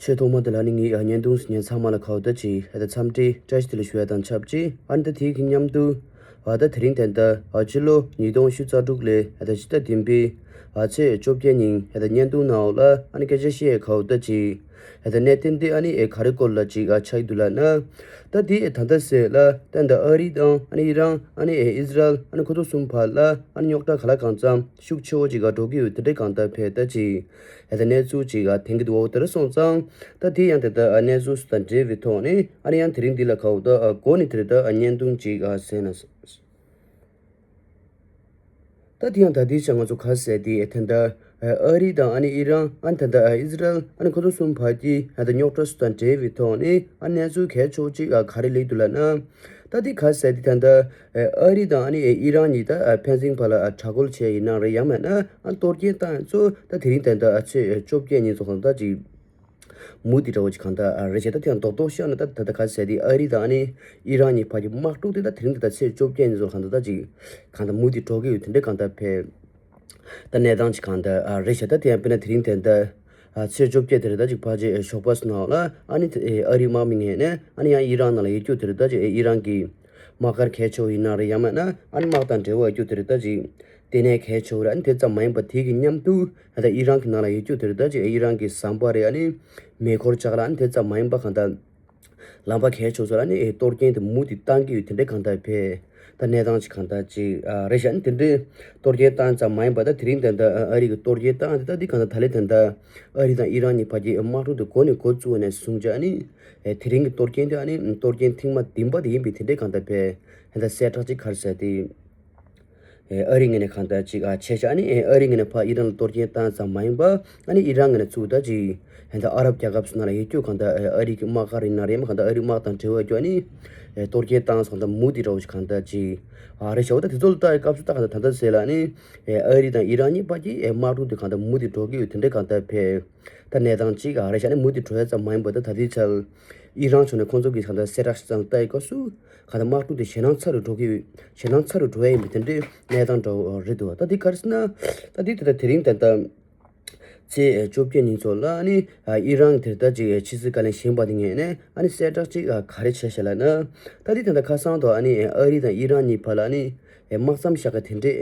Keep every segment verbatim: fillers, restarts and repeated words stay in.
ཆེས་ཐོག་མ་དེ་ལ་ནི་ངས་ཨ་བརྙན་ཐུང་གཟིགས་མཁན་ཚང་མ་ལ་ཁ་བརྡ་ཅིག་ཨ་ད་འཚམས་འདྲི་བཀྲ་ཤིས་བདེ་ལེགས་ཞུ་ཡ་དང་ཆབས་ཅིག་ཨ་ནི་ད་དེའི་གི་མཉམ་དུ་ཨ་ད་དེ་རིང་དེ་འདྲ་ཨ་ཕྱི་ལོ་ཉིས་སྟོང་ཉི་ཤུ་རྩ་དྲུག་ལོའི་ཨ་ད་ཕྱི་ཟླ་བདུན་པའི་ཨ་ཚེས་བཅོ་བརྒྱད་ཉིན་ཨ་ད་བརྙན་ཐུང་ནང་ལ་ཨ་ནི་སྐད་ཆ་བཤད་ཡ་ཁ་བརྡ་ཅིག་ཨ་ད་གནད་དོན་དེ་ཨ་ནི་ཨེ་ག་རེ་སྐོར་ལ་ཅིག་ཨ་ཆགས་ཀྱི་འདུག་ལབ་ན། ད་དེ་ཨེ་ད་ལྟ་ཟེར་ལ་ད་འདི་ཨ་རི་དང་ཨ་ནི་ཨི་རན་ཨ་ནི་ཨེ་ཨིས་རལ་ཨ་ནི་ཁོ་ཚོ་གསུམ་བར་ལ་ཨ་ནི་རྙོག་དྲ་ག་ལ་གང་འཚམ་ཤུགས་ཆེ་བོ་ཅིག་ཨ་འགྲོ་གི་ཡོད་དེ་འདྲ་གང་ལྟར་ཕེ་ད་ཅིག་ཨེ་ད་གནས་ཚུལ་ཅིག་ཨ་ཐེངས་ཀྱི་འདུག་འོ་དེ་རེད། སོང་ཙང་ད་དེ་ཡང་དེ་ལྟར་ཨ་གནས་ཚུལ་སུ་དང་འབྲེལ་བའི་ཐོག་ནས་ཨ་ནི་ཡང་དེ་རིང་འདི་ལ་ཁ་བརྡ་ཨ་འགོ་ནས་དེ་རེད། ད་ཨ་བརྙན་ཐུང་ཅིག་ཨ་གསན་ན། ད་དེ་ཡང་ད་དེ་ཅང་ང་ཚོ་ག་ཟེར་དེ་ཨེ་ད་ལྟ་ཨ་རི་དང་ཨ་ནི་ཨི་རན་ཨ་ནི་ད་ལྟ་ཨ་ཨིས་རལ་ཨ་ནི་ཁོ་ཚོ་གསུམ་བར་གྱི་ཨ་ད་རྙོག་དྲ་སུ་དང་འབྲེལ་བའི་ཐོག་ནས་ཨ་གནས་ཚུལ་གལ་ཆེ་བོ་ཅིག་ཨ་ག་རེ་སླེབས་འདུག་ལབ་ན། ད་དེ་ག་ཟེར་དེ་ད་ལྟ་ཨ་རི་དང་ཨ་ནི་ཨི་རན་གཉིས་ད་ཨ་ཕན་ཚུན་བར་ལ་ཨ་དྲག་རྒོལ་བྱས་ཡིན་ན་རེད། ཡང་མིན་ན་ཨ་གཏོར་སྐྱོན་བཏང་ཡ་ཚོ་ད་དེ་རིང་ད་ལྟ་ཨ་ཚེས་བཅོ་བརྒྱད་ཉིན་ཚོ་གང་ད་ཅིག་མུ་མཐུད་འདྲ་བོ་ཅིག་གང་ལྟར་ཨ་རེད་ཤག་ད་དེ་ཡང་རྡོག་རྡོག་བཤད་ན་ད་ད་ལྟ་ག་ཟེར་དེ་ཨ་རི་དང་ཨ་ནི་ཨི་རན་གཉིས་བར་གྱི་དམག་འཁྲུག་དེ་ད་དེ་རིང་ད་ལྟ་ཚེས་བཅོ་བརྒྱད་ཉིན་ཚོ་གང་ལྟར་ད་ཅིག་གང་ལྟར་མུ་མཐུད་འགྲོ་གི་ཡོད་དེ་འདྲ་གང་ལྟར་ཕེ། ད་གནས་སྟངས་ཅིག་གང་ལྟར་ཨ་རེད་ཤག་ད་དེ་ཡང་དཔེར་ན་དེ་རིང་དེ་ལྟར་ཨ་ཚེས་བཅོ་བརྒྱད་དེ་རེད། ད་ཅིག་ཕལ་ཆེར་ཞོགས་པ་སུ་ནང་ལ་ཨ་ནི་ཨ་རིའི་དམག་མི་ངོས་ནས་ཨ་ནི་ཡང་ཨི་རན་ནང་ལ་ཡིད་སྐྱོ་དེ་རེད། ད་ཅིག་ཨི་རན་གྱི་དམག་སྒར་གལ་ཆེ་བོ་ཡིན་ན་རེད། ཡང་མིན་ན་ཨ་ནི་དམག་དང་འབྲེལ་བ་ཡོད་རྒྱུ་དེ་རེད། ད་ཅིག་ལྟེ་གནས་གལ་ཆེ་བོ་རེད། ཨ་ནི་དེ་ཙམ་མ་ཡིན་པ་དེ་གི་མཉམ་དུ་ཨ་ད་ཨི་རན་གྱི་ནང་ལ་ཡོད་རྒྱུ་དེ་རེད། ད་ཅིག་ཨི་རན་གྱི་ཟམ་པ་རེད། ཨ་ནི་མེ་འཁོར་ལྕགས་ལ་ཨ་ནི་དེ་ཙམ་མ་ཡིན་པ་གང་ལྟར་ལམ་པ་གལ་ཆེ་བོ་ཚོ་ལ་ཨ་ནི་ཨེ་གཏོར་སྐྱོན་དེ་མུ་མཐུད་བཏང་གི་ཡོད་དེ་འདྲ་གང་ལྟར་ཕེ། ད་གནས་སྟངས་ཅིག་གང་ལྟར་ཅིག་ཨ་རེད་ཤག་ཨ་ནི་དེ་འདྲའི་གཏོར་སྐྱོན་བཏང་ཙམ་མ་ཡིན་པ་ད་དེ་རིང་ད་ལྟ་ཨ་རི་གི་གཏོར་སྐྱོན་བཏང་དེ་ད་འདི་གང་ལྟར་ད་ལས་ད་ལྟ་ཨ་རི་དང་ཨི་རན་གཉིས་བར་གྱི་དམག་འཁྲུག་དེ་འགོ་ནས་འགོ་བཙུགས་ནས་བཟུང་བྱས་ཨ་ནི་ཨེ་དེ་རིང་གི་གཏོར་སྐྱོན་དེ་ཨ་ནི་གཏོར་སྐྱོན་ཐེངས་མ་བདུན་པ་དེ་ཡིན་པའི་དེ་འདྲའི་གང་ལྟར་ཕེ། ད་གསལ་བསྒྲགས་ཅིག་ག་རེ་ཟེར་དེ། ཨེ་ཨ་རི་ངོས་ནས་གང་ལྟར་ཅིག་ཨ་བྱས་ཤག་ཨ་ནི་ཨེ་ཨ་རི་ངོས་ནས་ཕར་ཨི་རན་ལ་གཏོར་སྐྱོན་བཏང་ཙམ་མ་ཡིན་པ་ཨ་ནི་ཨི་རན་ངོས་ནས་ཚུར་ད་ཅིག་ཨེ་ད་ཨ་རབ་རྒྱལ་ཁབ་སོགས་ནང་ལ་ཡོད་རྒྱུ་གང་ལྟར་ཨེ་ཨ་རི་གི་དམག་སྒར་ཡིན་ན་རེད། མ་གང་ལྟར་ཨ་རི་དམག་དང་འབྲེལ་བ་ཡོད་རྒྱུ་ཨ་ནི་ཨེ་གཏོར་སྐྱོན་བཏང་སོང་ད་མུ་མཐུད་འདྲ་བོ་ཞིག་གང་ལྟར་ཅིག་ཨ་རེད་ཤག་འོ་ད་དེ་ཚོ་ལ་ལྟ་ཡི་སྐབས་སུ་ད་གང་ལྟར་ད་ལྟ་ཟེར་ལ་ཨ་ནི་ཨེ་ཨ་རི་དང་ཨི་རན་གཉིས་བར་གྱི་ཨེ་དམག་འཁྲུག་དེ་གང་ལྟར་མུ་མཐུད་འགྲོ་གི་ཡོད་དེ་འདྲ་གང་ལྟར་ཕེ། ད་གནས་སྟངས་ཅིག་ཨ་རེད་ཤག་ཨ་ནི་མུ་མཐུད་འགྲོ་ཡ་ཙམ་མ་ཡིན་པ་ད་ད་ལྟའི་ཆར་ཨི་རན་ཕྱོགས་ནས་ཁོང་ཚོ་གི་གང་ལྟར་གསལ་བསྒྲགས་ཤིག་ཙམ་ལྟ་ཡི་སྐབས་སུ་གང་ལྟར་དམག་འཁྲུག་དེ་ཞེད་སྣང་ཚ་རུ་འགྲོ་གི་ཡོད། ཞེད་སྣང་ཚ་རུ་འགྲོ་ཡ་ཡིན་པའི་དེ་འདྲའི་གནས་སྟངས་འདྲ་བོ་རེད་འདུག་ད་འདི་ག་རེ་ཟེར་ན། ད་འདི་ད་ལྟ་དེ་རིང་ད་ལྟ་ཚེས་བཅོ་བརྒྱད་ཉིན་ཚོ་ལ་ཨ་ནི་ཨི་རན་དེ་ལྟ་ཅིག་ཕྱི་སྲིད་བཀའ་བློན་གཞོན་པ་དེ་ངོས་ནས་ཨ་ནི་གསལ་བསྒྲགས་ཅིག་ག་རེ་བྱས་ཤག་ལབ་ན། ད་འདི་ད་ལྟ་ཁ་སང་དུ་ཨ་ནི་ཨ་རི་དང་ཨི་རན་གཉིས་བར་ལ་ཨ་ནི་དམག་མཚམས་བཞག་ག་དེ་འདྲའི་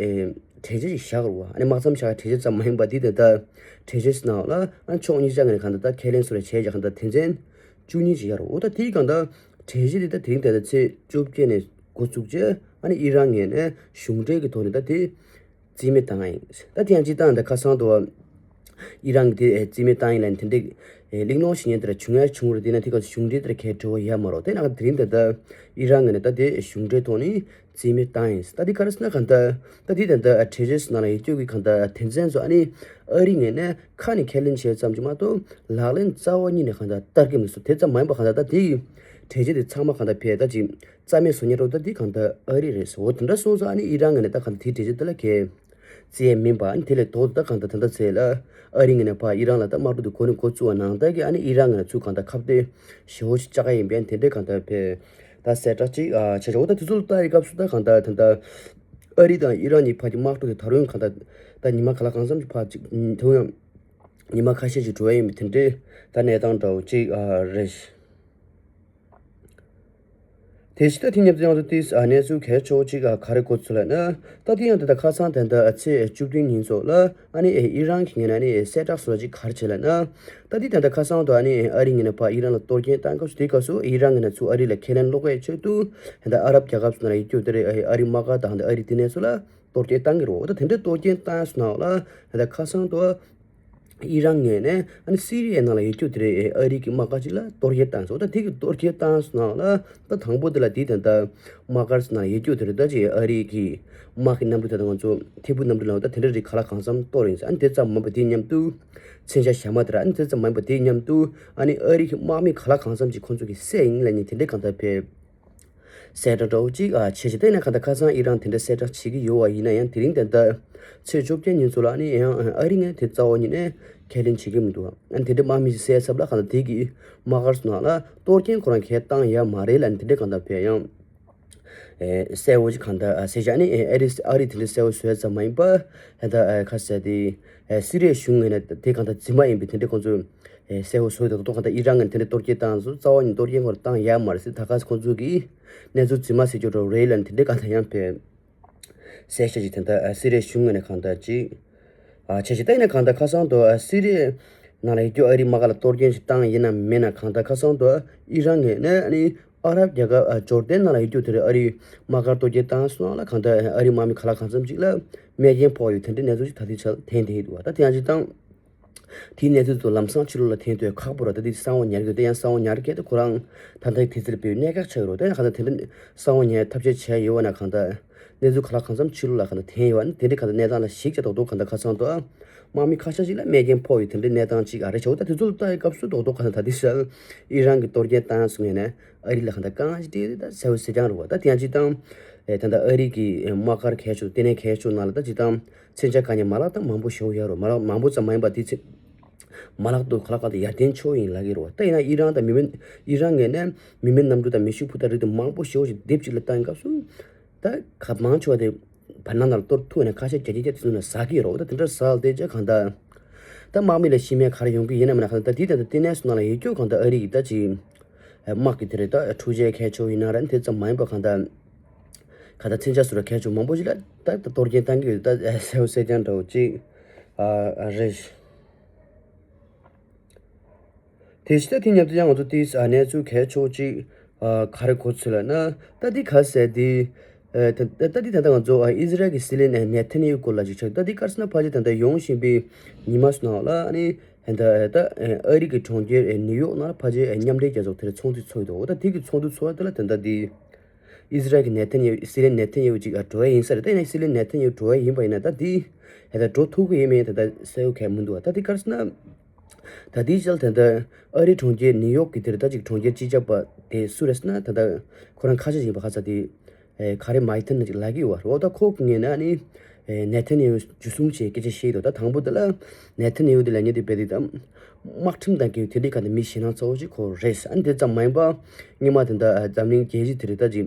གྲོས་ཆོད་ཅིག་བཞག་རུ་བ། ཨ་ནི་དམག་མཚམས་བཞག་ག་གྲོས་ཆོད་ཙམ་མ་ཡིན་པ་འདི་ད་ལྟ་གྲོས་ཆོད་ཟེར་ནའང་ལ་ཨ་ནི་ཕྱོགས་གཉིས་ཆ་ངོས་ནས་གང་ལྟར་ད་ཁས་ལེན་སུ་རེ་བྱས་ཀྱང་གང་ལྟར་དོན་ཚན་བཅུ་གཉིས་ཅིག་ཡོད་རུ། འོ་ད་དེའི་གང་ལྟར་གྲོས་ཆོད་འདི་ད་དེ་རིང་ད་ལྟ་ཚེས་བཅོ་བརྒྱད་ནས་འགོ་བཙུགས་རྗེས་ཨ་ནི་ཨི་རན་ངོས་ནས་གཞུང་འབྲེལ་གྱི་ཐོག་ནས་ད་དེ་རྩིས་མེད་བཏང་ཡ་ཡིན། ད་དེ་ཡང་སྤྱིར་བཏང་ད་ཁ་སང་དུ་ཨི་རན་གྱི་དེ་རྩིས་མེད་བཏང་ཡིན་ལབ་ནས་དེ་འདྲའི་གླེང་སློང་བྱེད་མཁན་དེ་འདྲ་བྱུང་ཡ་བྱུང་རེད། དེ་ན་དེ་ག་གཞུང་འབྲེལ་དེ་འདྲ་གའི་འབྲེལ་བ་ཡོད་མ་རེད། དེ་ན་དེ་རིང་ད་ལྟ་ཨི་རན་ངོས་ནས་ད་དེ་གཞུང་འབྲེལ་ཐོག་ནས་རྩིས་མེད་བཏང་ཡིན། ད་དེ་ག་རེ་ཟེར་ན་གང་ལྟར་ད་དེ་ད་ལྟ་གྲོས་ཆོད་ནང་ལ་ཡོད་རྒྱུ་གི་གང་ལྟར་དོན་ཚན་ཚོ་ཨ་ནི་ཨ་རི་ངོས་ནས་ཁ་ནས་ཁས་ལེན་བྱས་ཙམ་གྱིས་མ་གཏོགས་ལག་ལེན་རྩ་བ་ཉིད་ནས་གང་ལྟར་བསྟར་གྱི་མི་འདུག་དེ་ཙམ་མ་ཡིན་པ་གང་ལྟར་ད་དེ་གྲོས་ཆོད་དེ་ཚང་མ་གང་ལྟར་ཕེ་ད་ཅིག་རྩ་མེད་བཟོ་ཉེན་རོགས་ད་འདི་གང་ལྟར་ཨ་རི་རེད་ཟེར། འོ་དེ་འདྲ་སོང་ཙང་ཨ་ནི་ཨི་རན་ངོས་ནས་ད་གང་ལྟར་དེའི་གྲོས་ཆོད་དེ་ལ་གལ་རྩི་ཡས་མིན་པ། ཨ་ནི་དེ་ལས་ལྡོག་ཏུ་ད་གང་ལྟར་ད་ལྟ་ཚེ་ལ་ཨ་རི་ངོས་ནས་ཕར་ཨི་རན་ལ་ད་དམག་འཁྲུག་དེ་འགོ་ནས་འགོ་བཙུགས་པ་ནང་ལྟར་གྱི་ཨ་ནི་ཨི་རན་ངོས་ནས་ཚུར་གང་ལྟར་ཁ་གཏད་ཞེ་པོ་ཞིག་བཅག་ག་ཡིན་པས། ཨ་ནི་དེ་འདྲའི་གང་ལྟར་ཕེ་ད་གསལ་བསྒྲགས་ཅིག་ཨ་བྱས་བྱས། འོ་ད་དེ་ཚོ་ལ་ལྟ་ཡི་སྐབས་སུ་ད་གང་ལྟར་ད་ལྟ་ཨ་རི་དང་ཨི་རན་གཉིས་བར་གྱི་དམག་འཁྲུག་དེ་ད་རུང་གང་ལྟར་ད་ཉི་མ་ག་ལ་གང་འཚམ་ཞིག་ཕར་ཅིག་ཐུང་ཡང་ཉི་མ་ཁ་ཤས་ཤིག་འགྲོ་ཡ་ཡིན་པའི་དེ་འདྲའི་ད་གནས་སྟངས་འདྲ་བོ་ཅིག་ཨ་རེད། དེ་བཞིན་ད་དེ་ཉིན་ཚེ་ཡང་དུ་ཏིས་ཨ་གནས་ཚུལ་གལ་ཆེ་བོ་གཅིག་ཨ་ག་རེ་གོ་ཚུལ་ལབ་ན། ད་དེ་ཡང་དེ་ད་ཁ་སང་དེ་འདྲ་ཨ་ཚེས་བཅུ་བདུན་ཉིན་ཚོ་ལ་ཨ་ནི་ཨེ་ཨི་རན་གྱི་ངོས་ནས་ཨ་ནི་ཨེ་གསལ་བསྒྲགས་སུ་ལ་གཅིག་ག་རེ་བྱས་ལབ་ན། ད་དེ་དེ་འདྲ་ཁ་སང་དུ་ཨ་ནི་ཨེ་ཨ་རི་ངོས་ནས་ཕར་ཨི་རན་ལ་གཏོར་སྐྱོན་བཏང་སྐབས་སུ་དེའི་སྐབས་སུ་ཨི་རན་ངོས་ནས་ཚུར་ཨ་རི་ལ་ཁས་ལེན་སློག་ཡའི་ཆེད་དུ་དེ་འདྲ་ཨ་རབ་རྒྱལ་ཁབ་སོགས་ནང་ལ་ཡོད་རྒྱུ་དེ་རེད། ཨ་ཨ་རི་དམག་སྒར་དང་དེ་འདྲ་ཨ་རི་དེ་ནས་ཚུར་ལ་གཏོར་སྐྱོན་བཏང་གི་རེད། འོ་ད་དེ་འདྲ་གཏོར་སྐྱོན་བཏང་སོང་ན་ལ་དེ་འདྲ་ཁ་སང་དུ་ཨི་རན་ངོས་ནས་ཨ་ནི་སི་རི་ཡའི་ནང་ལ་ཡོད་རྒྱུ་དེ་རེད། ཨ་རི་གི་དམག་སྒར་ཅིག་ལ་གཏོར་སྐྱོན་བཏང་སོང་། ད་དེ་གི་གཏོར་སྐྱོན་བཏང་སོང་ན་ལ་ད་དང་པོ་དེ་ལ་དེ་ད་ལྟ་དམག་སྒར་ནང་ལ་ཡོད་རྒྱུ་དེ་རེད། ད་ཅིག་ཨ་རི་གི་དམག་གི་གནམ་གྲུ་དེ་ད་ང་ཚོ་ཐད་འཕུར་གནམ་གྲུ་ལ་ད་དེ་འདྲ་རིགས་ག་ལ་གང་འཚམ་གཏོར་ཡིན་ཟེར། ཨ་ནི་དེ་ཙམ་མིན་པ་དེ་མཉམ་དུ་མཚོན་ཆ་ཞྭ་དམར་དེ་ར་ཨ་ནི་དེ་ཙམ་མིན་པ་དེ་མཉམ་དུ་ཨ་ནི་ཨ་རི་གི་དམག་མི་ག་ལ་གང་འཚམ་ཅིག་ཁོང་ཚོ་གིས་བསད་ཡིན་ལབ་ནས་དེ་འདྲའི་གང་ལྟར་ཕེབས། གསལ་བསྒྲགས་འདྲ་བོ་གཅིག་ཨ་བྱས་བྱས། དེ་ནས་གང་ལྟར་ཁ་སང་ཨི་རན་དེ་འདྲ་གསལ་བསྒྲགས་བྱེད་ཀྱི་ཡོད་པ་ཡིན་ན་ཡང་དེ་རིང་དེ་ལྟར་ཚེས་བཅོ་བརྒྱད་ཉིན་ཚོ་ལ་ནི་ཡང་ཨ་རི་ངོས་དེ་རྩ་བ་ཉིད་ནས་ཁས་ལེན་བྱེད་ཀྱི་མི་འདུག་ཨ་ནི་དེ་འདྲ་དམག་མི་ཞིག་བསད་ཚབ་ལ་གང་ལྟར་དེ་གི་དམག་སྒར་སོགས་ནང་ལ་གཏོར་སྐྱོན་ཁོ་རང་གས་བཏང་ཡ་མ་རེད་ལབ་ནས་དེ་འདྲ་གང་ལྟར་བས་ཡང་ཨེ་གསལ་བོ་ཞིག་གང་ལྟར་ཨ་གསལ་བྱ་ནི་ཨེ་ཨ་རི་ཨ་རི་དེ་འདྲ་གསལ་བོ་བཟོས་ཙམ་མ་ཡིན་པ་ད་ལྟ་ཨེ་ཁ་གསལ་དེ་ཨེ་སི་རི་ཡའི་གཞུང་ངོས་ནས་དེ་གང་ལྟར་རྫུན་མ་ཡིན་པའི་དེ་འདྲ་ཁོང་ཚོས་ གསལ་པོ་བཟོས་འདུག་ད་གང་ལྟར་ཨི་རན་གྱིས་དེ་འདྲའི་གཏོར་སྐྱོན་བཏང་སོང་། རྩ་བ་ཉིད་གཏོར་སྐྱོན་ཁོ་རང་བཏང་ཡ་མ་རེད་ཟེར། ད་ག་ཁོ་ཚོ་གིས་གནས་ཚུལ་རྫུན་མ་ཟེར་རྒྱུ་འདྲ་རེད་ལབ་ནས་དེ་འདྲའི་གང་ལྟར་ཡང་བས། གསལ་བཤད་ཅིག་དེ་འདྲ་སི་རི་ཡའི་གཞུང་ངོས་ནས་གང་ལྟར་ཅིག་བྱས་ཤིག་ད་ཡིན་ན་གང་ལྟར་ཁ་སང་དུ་སི་རི་ཡའི་ནང་ལ་ཡོད་རྒྱུ་ཨ་རིའི་དམག་སྒར་ལ་གཏོར་སྐྱོན་ཞིག་བཏང་ཡིན་ན་མིན་ན། གང་ལྟར་ཁ་སང་དུ་ཨི་རན་ངོས་ནས་ཨ་ནི་ཨ་རབ་རྒྱལ་ཁབ་ཇོར་ཌན་ནང་ལ་ཡོད་རྒྱུ་དེ་རེད། ཨ་རིའི་དམག་སྒར་གཏོར་སྐྱོན་བཏང་སོང་ལ་གང་ལྟར་ཨ་རིའི་དམག་མི་ག་ལ་གང་འཚམ་ཅིག་ལ་རྨས་སྐྱོན་ཕོག་ཡོད། དེ་འདྲའི་གནས་ཚུལ་ཞིག་ད་ལྟའི་ཆར་ཐོན་བསྡད་ཡོད་འདུག་ད་དེ་ཡང་ཅིག་དང་། དེའི་གནས་ཚུལ་དེ་ཚོ་ལམ་སང་ཕྱི་ལོགས་ལ་ཐོན་ཐུབ་ཡ་ཁག་པོ་རེད། ད་དེ་གསང་བ་ཉར་གི་ཡོད། དེ་ཡང་གསང་བ་ཉར་གི་ཡོད། དེ་ཁོ་རང་ད་ལྟའི་དུས་ཚོད་ལ་དཔེ་གནད་འགག་ཆགས་ཡོད་རེད། དེ་ཡང་གང་ལྟར་དེ་འདྲ་གསང་བ་ཉར་ཐབས་ཤེས་བྱས་ཡོད་པ་ན་གང་ལྟར་གནས་ཚུལ་ག་ལ་གང་འཚམ་ཕྱི་ལོགས་ལ་གང་ལྟར་ཐོན་ཡོད་པ་ན། དེ་འདྲའི་གང་ལྟར་གནས་སྟངས་ལ་གཞིགས་བྱས་རྡོག་རྡོག་གང་ལྟར་ཁ་སང་དུ་དམག་མི་ཁ་ཤས་ཤིག་ལ་རྨས་སྐྱོན་ཕོག་ཡོད། དེ་འདྲའི་གནས་སྟངས་ཅིག་ཨ་རེད་བྱས། འོ་ད་དེ་ཚོ་ལ་ལྟ་ཡི་སྐབས་སུ་རྡོག་རྡོག་གང་ལྟར་ད་ལྟའི་ཆར་ཨི་རན་གྱིས་གཏོར་སྐྱོན་བཏང་སོང་ངས་ནས་ཨ་རི་ལ་གང་ལྟར་རྐང་ཅིག་སྤྲད་དེ་ད་གསལ་པོ་གསལ་རྐྱང་རེད་པ། ད་དེ་ཡང་ཅིག་དང་། ཨེ་ད་ལྟ་ཨ་རི་གི་ཨེ་དམག་སྒར་གལ་ཆེ་ཤོས་ལྟེ་གནས་གལ་ཆེ་ཤོས་ནང་ལ་ད་ཅིག་དང་མཚོན་ཆ་དཀའ་ངལ་མ་ལག་ད་མང་པོ་ཞེ་པོ་ཡོད་རེད། མ་ལག་མང་པོ་ཙམ་མ་ཡིན་པ་དེ་ཚེ་མ་ལག་ཏུ་ག་ལ་གང་ལྟར་ཡར་ཐོན་ཆོག་ཡིན་ལབ་ཀྱི་རེད་པ། ད་ཡིན་ན་ཨི་རན་དང་མི་མེད་ཨི་རན་ངོས་ནས་མི་མེད་གནམ་གྲུ་དང་མེ་ཤུགས་འཕུར་མདའ་རིགས་དེ་མང་པོ་ཞེ་པོ་ཞིག་སྡེབ་གཅིག་ལ་བཏང་སྐབས་སུ། ད་ག་མང་ཆེ་བ་དེ་བར་སྣང་ནང་ལ་གཏོར་ཐུབ་ན་ཁ་ཤས་བརྒྱ་ཆ་བརྒྱད་ཅུ་དེ་ཚོ་ནང་ཟག་གི་ཡོད་རེད་པ། ད་དེ་འདྲ་ཟག་བསྡད་ཅག་གང་ལྟར་ད་དམག་མི་ལ་ཤི་རྨས་ག་རེ་ཡོང་གི་ཡིན་ནམ་ན། གང་ལྟར་ད་དེ་ད་ལྟ་ལྟེ་གནས་སུ་ནང་ལ་ཡོད་རྒྱུ་གང་ལྟར་ཨ་རི་ཡིས་ད་ཅིག་དམག་གི་དེ་རེད། ད་འཕྲུལ་ཆས་གལ་ཆེ་ཡིན་ན་ར་དེ་ཙམ་མ་ཡིན་པ་གང་ལྟར་གང་ལྟར་མཚོན་ཆ་སོགས་ར་གལ་ཆེ་མང་པོ་ཞིག་ལ་ད་ད་གཏོར་སྐྱོན་བཏང་གི་ཡོད། ད་གསལ་པོ་གསལ་རྐྱང་འདྲ་བོ་ཅིག་ཨ་རེད། དེ་བཞིན་ད་དེ་མཉམ་དུ་ཡང་ང་ཚོ་དེའི་ཨ་གནས་ཚུལ་གལ་ཆེ་བོ་ཅིག་ཨ་ག་རེ་གོ་ཚུལ་ལ་ན། ད་དེ་ག་ཟེར་དེ་ཨ་ད་ད་དེ་ད་ལྟ་ང་ཚོ་ཨ་ཨི་ཟི་རལ་གྱི་སྲིད་བློན་ནེ་ཐན་ཡ་ཧུ་སྐོར་ལ་ཅིག་ཆགས། ད་དེ་ག་རེ་ཟེར་ན་ཕལ་ཆེར་ད་ལྟ་ཡོང་བཞིན་པའི་ཉི་མ་སུ་ནང་ལ་ཨ་ནི་ད་ད་ཨ་རི་གི་གྲོང་ཁྱེར་ཨ་ནིའུ་ཡོག་ནང་ལ་ཕལ་ཆེར་ཨ་མཉམ་འབྲེལ་རྒྱལ་ཚོགས་དེར་ཚོགས་འདུ་ཚོགས་འདུག་ད་དེ་གི་ཚོགས་འདུ་ཚོགས་དེ་ལ་ད་ལྟ་དེ་ཨི་ཟི་རལ་གྱི་ནེ་ཐན་ཡ་ཧུ་སྲིད་བློན་ནེ་ཐན་ཡ་ཧུ་ཅིག་ཨ་འགྲོ་ཡ་ཡིན་ས་རེད། ད་ཡིན་ན་སྲིད་བློན་ནེ་ཐན་ཡ་ཧུ་འགྲོ་ཡ་ཡིན་པ་ཡིན་ན་ད་དེ་ད་ལྟ་འགྲོ་ཐུབ་ཀྱི་ཡོད་མེད་ད་ལྟ་གསལ་པོ་གང་ཡང་མི་འདུག་ད་དེ་ག་རེ་ཟེར་ན། ད་ལྟའི་ཆར་ད་ལྟ་ཨ་རིའི་གྲོང་ཁྱེར་ནིའུ་ཡོག་གི་དེར་ད་ཅིག་གྲོང་ཁྱེར་སྤྱི་ཁྱབ་པ་དེ་སུ་རེད་ཟེར་ན། ད་ལྟ་ཁོ་རང་ཁ་ཤས་ཡིན་པ་ཁ་ཚ་དེ་ཨེ་ག་རེ་མའི་ཐན་ཅིག་ལབ་ཀྱི་ཡོད་རེད། འོ་ད་ཁོ་གི་ངོས་ནས་ཨ་ནི་ཨེ་ནེ་ཐན་ཡ་ཧུ་འཇུ་བཟུང་བྱས་སྐད་ཆ་བཤད་ཡོད་འདུག་ད་དང་པོ་དེ་ལ་ནེ་ཐན་ཡ་ཧུ་དེ་ལབ་མཁན་དེ་དཔེ་དེ་ད་དམག་ཁྲིམས་དང་འགལ་བའི་དེ་འདྲའི་ག་ད་མི་ཞེད་སྣང་ཚ་བོ་ཅིག་ཁོ་རེད། ཨ་ནི་དེ་ཙམ་མ་ཡིན་པ་སྔོན་མ་དེ་འདྲ་འཛམ་གླིང་རྒྱལ་སྤྱི་དེ་རེད། ད་ཅིག་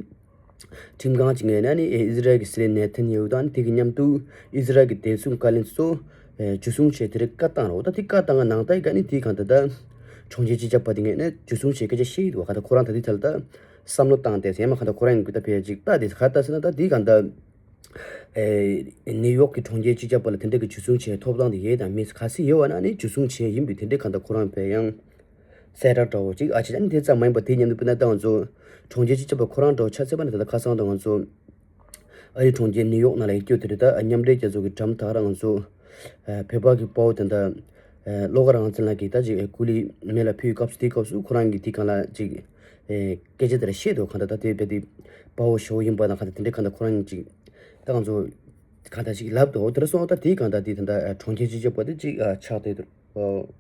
ཁྲིམས་ཁང་གཅིག་ངོས་ནས་ནི་ཨི་ཟི་རལ་གྱི་སྲིད་བློན་ནེ་ཐན་ཡ་ཧུ་དང་དེ་གི་མཉམ་དུ་ཨི་ཟི་རལ་གྱི་བདེ་སྲུང་བཀའ་བློན་ཚོ་འཇུ་བཟུང་བྱས་དེ་རིང་བཀའ་བཏང་རོགས། ད་དེ་བཀའ་བཏང་ག་ནང་ལྟར་ག་ནི་དེའི་གང་ལྟར་ད་གྲོང་ཁྱེར་སྤྱི་ཁྱབ་པ་དེ་ངོས་ནས་འཇུ་བཟུང་བྱས་སྐད་ཆ་བཤད་ཡོད་འདུག་ག་ད་ཁོ་རང་ད་དེ་ཐད་ལ་ད་བསམ་བློ་བཏང་སྟེ་ཟེར་མ་ག་ད་ཁོ་རང་གི་ད་ཕལ་ཆེར་ཅིག་ལྟ་དེ་ག་ལྟ་ཟེར་ན། ད་དེའི་གང་ལྟར་ནིའུ་ཡོག་གི་གྲོང་ཁྱེར་སྤྱི་ཁྱབ་པ་ལ་དེ་འདྲ་གི་འཇུ་བཟུང་བྱས་ཐོབ་ཐང་དེ་ཡོད་དང་མེད་ག་ཚོད་ཡོད་པ་ན་ནི་འཇུ་བཟུང་བྱས་ཡིན་པའི་དེ་འདྲའི་གང་ལྟར་ཁོ་རང་ཕལ་ཡང་གསལ་བསྒྲགས་འདྲ་བོ་ཅིག་ཨ་ཅེ་ཨ་ནི་དེ་ཙམ་མ་ཡིན་པ་དེ་མཉམ་དུ་དཔེར་ན་ད་ང་ཚོ་གྲོང་ཁྱེར་སྤྱི་ཁྱབ་པ་ཁོ་རང་འདྲ་བོ་ཆ་མཚོན་པ་ན་ད་ལྟ་ཁ་སང་ད་ང་ཚོ་ཨ་རིའི་གྲོང་ཁྱེར་ནིའུ་ཡོག་ནང་ལ་ཡོད་རྒྱུ་དེ་རེད། ད་མཉམ་འབྲེལ་རྒྱལ་ཚོགས་ཀྱི་འགྲམ་ད་ག་རང་ང་ཚོ་བོད་པ་གི་དཔའ་བོ་དེ་འདྲ་བློ་དགའ་རང་བཙན་ལགས་ཀྱིས་ད་ཅིག་སྐུ་ལུས་མེ་ལ་ཕུལ་བའི་སྐབས་སུ་དེའི་སྐབས་སུ་ཁོ་རང་གིས་དེ་གང་ལ་ཅིག་སྐད་ཆ་དེ་འདྲ་བཤད་འདུག་གང་ལྟར་ད་དེ་བས་དེ་དཔའ་བོ་ཞེ་པོ་ཡིན་པ་དང་གང་ལྟར་དེ་འདྲའི་གང་ལྟར་ཁོ་རང་གིས་ཅིག་ད་ང་ཚོ་གང་ལྟར་ཅིག་ལབ་འདུག་འོ་དེ་འདྲ་སོང་ད་དེའི་གང་ལྟར་དེ་ད་ལྟ་གྲོང་ཁྱེར་སྤྱི་ཁྱབ་པ་དེ་ཅིག་ཆགས་བསྡད་འདུག་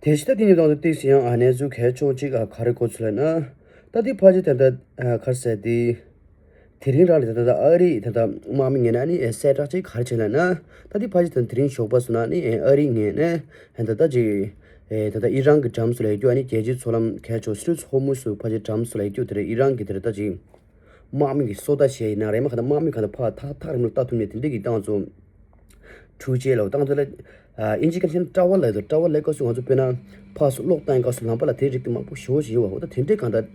དེ་བཞིན་ད་དེ་ནི་དང་དུ་ཏིག་ཡང་ཨ་གནས་ཚུལ་གལ་ཆེ་བ་གཅིག་ཨ་ག་རེ་གོ་ཚུལ་ལ་ན། ད་དེ་ཕལ་ཆེར་ད་ལྟ་ག་རེ་ཟེར་དེ། དེ་རིང་རང་ལ་ད་ལྟ་ཨ་རི་ད་ལྟ་དམག་མི་ངོས་ནས་ཨ་ནི་གསལ་བསྒྲགས་གཅིག་ག་རེ་བྱས་ལ་ན། ད་དེ་ཕལ་ཆེར་ད་ལྟ་དེ་རིང་ཞོགས་པ་སོང་ན་ཨ་ནི་ཨ་རི་ངོས་ནས་ད་ལྟ་ཅིག་ད་ལྟ་ཨི་རན་གྱི་འགྲམ་སུ་ལ་ཡོད་རྒྱུ་ཨ་ནི་རྒྱལ་སྤྱིའི་མཚོ་ལམ་གལ་ཆེ་བ་སི་ཊྲེཊ་ཧོར་མུ་སུ་ཕལ་ཆེར་འགྲམ་སུ་ལ་ཡོད་རྒྱུ་དེ་རེད། ཨི་རན་གྱི་དེ་རེད་ད་ཅིག་དམག་མི་གི་སོ་ལྟ་བྱས་ཡིན་ན་རེད་མ་ག་ད་དམག་མི་ག་ད་ཕར་ཐག་ཐག་རིང་ལ་ལྟ་ཐུབ་ནས་དེ་འདྲས་ཀྱི་སྟངས་ཚོ། འཕྲུལ་ཆས་ལ་བཏང་ཚོད་ལ། ཨིན་ཇི་སྐད་ཆ་ནི་ཊ་ཝར་ལབ་འདུག་ཊ་ཝར་ལབ་སྐབས་སུ་ང་ཚོ་དཔེར་ན་ཕར་ཚུར་གློག་བཏང་སྐབས་སུ་ལམ་པ་ལ་དེ་རིགས་དེ་མང་པོ་ཞེ་པོ་ཞིག་ཡོད་པ། འོ་ད་དེ་འདྲས་གང་ལྟར་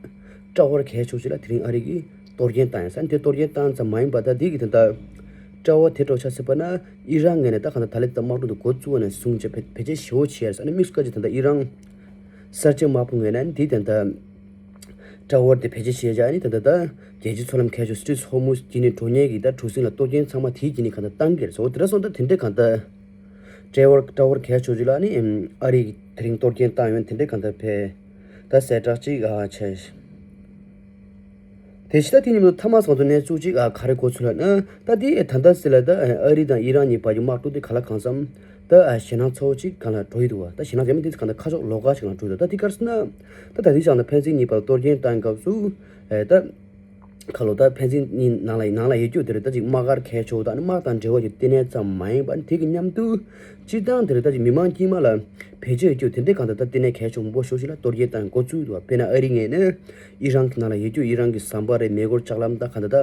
ཊ་ཝར་གལ་ཆེ་ཤོས་ལ་དེ་རིང་ཨ་རི་གིས་གཏོར་སྐྱོན་བཏང་ཡོད་ས་ནི་དེ་གཏོར་སྐྱོན་བཏང་ཙམ་མ་ཡིན་པ་ད་དེ་གི་དེ་འདྲ་ཊ་ཝར་དེ་འདྲ་ཆ་སྲིད་པ་ན་ཨི་རན་ངོས་ནས་ད་གང་ལྟར་ད་ལེ་ད་དམག་འཁྲུག་དེ་འགོ་བཙུགས་པ་ནས་བཟུང་བྱས་བེད་བེད་སྤྱོད་ཞེ་པོ་བྱས་ཡོད་ས་ནི་དམིགས་སུ་བཀར་ཅིག་དེ་འདྲ་ཨི་རན། གསར་བརྗེ་དམག་དཔུང་ངོས་ནས་ནི་དེའི་དོན་དག་ཊ་ཝར་དེ་བེད་སྤྱོད་བྱས་བྱས་ནི་ད་ལྟ་ད་རྒྱལ་སྤྱིའི་མཚོ་ལམ་ཁ་ཕྱོགས་སི་ཊྲེཊ་ཧོར་མུ་ཛ་དེ་ནས་འགྲོ་མཁན་གྱི་ད་གྲུ་གཟིངས་ལ་གཏོར་སྐྱོན་ཚང་མ་དེའི་རྐྱེན་ནས་གང་ལྟར་བཏང་གི་རེད་ཟེར། འོ་དེ་འདྲ་སོང་ད་དེ་འདྲས་གང་ལྟར་ཊ་ཝར་ཊ་ཝར་གལ་ཆེ་ཤོས་ཅིག་ལ་ནི་ཨ་རི་གིས་དེ་རིང་གཏོར་སྐྱོན་བཏང་ཡོད་དེ་འདྲས་གང་ལྟར་ཕེ་ད་གསལ་བསྒྲགས་ཅིག་ཨ་བྱས། དེ་བཞིན་ད་དེ་ཉིན་མོ་ཐ་མ་སོང་དུ་གནས་ཚུལ་ཅིག་ཨ་ག་རེ་གོ་ཚུལ་ལ་ན་ད་དེ་ད་ལྟ་སི་ལ་ད་ཨ་རི་དང་ཨི་རན་གཉིས་བར་གྱི་དམག་འཁྲུག་དེ་ག་ལ་གང་འཚམ། ད་ཨ་ཞེད་སྣང་ཚ་བོ་ཅིག་གང་ལ་འགྲོ་ཡི་འདུག་བ། ད་ཞེད་སྣང་ཟེར་མི་དེ་གང་ལྟར་ཁ་ཕྱོགས་ལོགས་ཀ་ཞིག་ལ་འགྲོ་ཡི་འདུག་ད་དེ་ག་རེ་ཟེར་ན། ད་ད་དེ་ཞག་ན་ཕན་ཚུན་གཉིས་བར་གཏོར་སྐྱོན་བཏང་སྐབས་སུ། ཨེ་ད། ཁ་ལོ་ད་ཕན་ཚུན་གཉིས་ནང་ལ་ནང་ལ་ཡོད་རྒྱུ་དེ་རེད། ད་ཅིག་དམག་སྒར་གལ་ཆེ་བོ་དང་ནི་དམག་དང་འབྲེལ་བ་ཡོད་ལྟེ་གནས་ཙམ་མ་ཡིན་པ་ནི་དེ་གི་མཉམ་དུ། སྤྱིར་བཏང་དེ་རེད། ད་ཅིག་མི་མང་དཀྱུས་མ་ལ་བེད་སྤྱོད་ཡོད་རྒྱུ་དེ་འདྲའི་གང་ལྟར་ད་ལྟེ་གནས་གལ་ཆེ་བོ་མང་པོ་ཞེ་པོ་ཞིག་ལ་གཏོར་སྐྱོན་བཏང་འགོ་བཙུགས་འདུག་བ། དཔེར་ན་ཨ་རི་ངོས་ནས་ཨི་རན་གྱི་ནང་ལ་ཡོད་རྒྱུ་ཨི་རན་གྱི་ཟམ་པ་རེད། མེ་འཁོར་ལྕགས་ལམ་ད་གང་ལྟར་ད་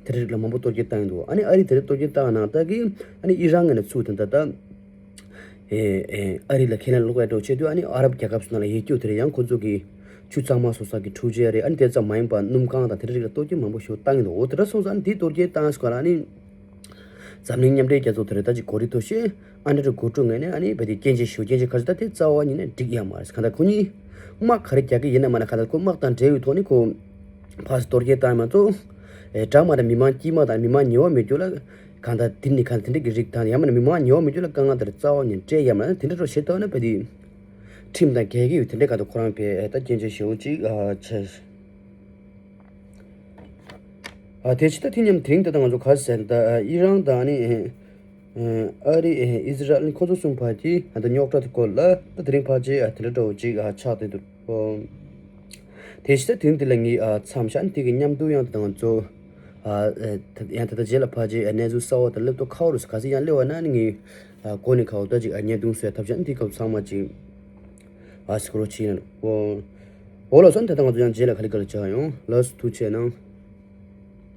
དེ་རིགས་ལ་མང་པོ་གཏོར་སྐྱོན་བཏང་ཡོད་འདུག་ཨ་ནི་ཨ་རི་དེ་རིགས་གཏོར་སྐྱོན་བཏང་ནང་ད་གི་ཨ་ནི་ཨི་རན་ངོས་ནས་ཚུར་དེ་འདྲ་ད། ཨེ་ཨེ་ཨ་རི་ལ་ཁས་ལེན་སློག་ཡ་འགྲོ་བྱེད་དུས། ཨ་ནི་ཨ་རབ་རྒྱལ་ཁབ་སོགས་ནང་ལ་ཡོད་རྒྱུ་དེ་རེད། ཡང་ཁོ་ཚོ་གི་ཆུ་གཙང་མ་བཟོ་ས་གི་འཕྲུལ་ཆས་རེད། ཨ་ནི་དེ་ཙམ་མ་ཡིན་པ་སྣུམ་རྐང་དང་དེ་འདྲ་རིགས་ལ་གཏོར་སྐྱོན་མང་པོ་ཞིག་བཏང་གི་འདུག་འོ་དེ་འདྲ་སོང་ཙང་ཨ་ནི་དེ་གཏོར་སྐྱོན་བཏང་སྐོར་ལ་ཨ་ནི། འཛམ་གླིང་མཉམ་འབྲེལ་རྒྱལ་ཚོགས་དེ་རེད། ད་ཅིག་གོ་རི་ཐོ་ཤེ་ཨན་ཌི་རུ་གོ་ཀྲུ་ངོས་ནས་ཨ་ནི་བལ་དེ་སྐྱོན་བརྗོད་ཞུ། སྐྱོན་བརྗོད་ག་རེ་ཟེར། ད་དེ་རྩ་བ་ཉིད་ནས་འགྲིག་ཡ་མ་རེད། གང་ལྟར་ཁོ་གཉིས་དམག་ག་རེ་རྒྱག་གི་ཡིན་ན་མ་ན། གང་ལྟར་ཁོ་དམག་དང་འབྲེལ་བའི་ཐོག་ནས་ཁོ་ཕར་གཏོར་སྐྱོན་བཏང་མ་གཏོགས། ཨེ་དྲག་མ་དང་མི་མང་དཀྱུས་མ་དང་མི་མང་ཉེ་བ་མེད་རྒྱུ་ལ། གང་ལྟར་དེ་ནི་གང་ལྟར་དེ་འདྲ་གི་རིགས་དང་ཡང་མིན་ན་མི་མང་ཉེ་བ་མེད་རྒྱུ་ལ་དཀའ་ངལ་དེ་རྩ་བ་ཉིད་ནས་སྤྲད་ཡ་མ་རེད། དེ་འདྲ་འགྲོ་བྱེད་ཐུབ་ན་བལ་དེ་ཁྲིམས་དང་འགལ་གྱི་ཡོད། དེ་འདྲ་ག་དུས་ཁོ་རང་བལ་ད་སྐྱོན་བརྗོད་ཞུ་ཅིག་ཨ་བྱས། ཨ་དེ་ཕྱི་ད་དེ་མཉམ་དེ་རིང་ད་ལྟ་ང་ཚོ་ག་རེ་ཟེར། ད་ཨི་རན་དང་ཨ་ནི་ཨ་རི་ཨི་ཟི་རལ་ཁོ་ཚོ་གསུམ་བར་གྱི་ད་རྙོག་དྲ་དེ་སྐོར་ལ་ད་དེ་རིང་ཕལ་ཆེར་ཨ་དེ་འདྲ་འདྲ་བོ་ཅིག་ཨ་ཆགས་བསྡད་འདུག་དེ་ཕྱི་ད་དེ་རིང་འདི་ལ་ངས་ཨ་མཚམས་བཞག་ནས། དེ་གི་མཉམ་དུ་ཡང་ད་ལྟ་ང་ཚོ་ཨ་ཨ་ད་ཡང་ད་ལྟ་རྗེས་ལ་ཕལ་ཆེར་ཨ་གནས་ཚུལ་གསར་བ་དང་སླེབས་དུས་ཁ་བ་རུ་ག་ཚོད་ཡང་སླེབས་པ་ན་ནི་ངས་ཨ་གོ་ནས་ཁ་བ་ད་ཅིག་ཨ་བརྙན་ཐུང་བཟོ་ཡ་ཐབས་བྱས་ནས། དེ་སྐབས་ཚང་མ་ཅིག་ཨ་སྐོར་བྱས་ན། འོ་ལགས་སོ། ད་ལྟ་ང་ཚོ་ཡང་རྗེས་ལ་ག་ལེ་ག་ལེ་བྱ་ཡོང་། ལགས་སོ། ཐུགས་རྗེ་གནང་།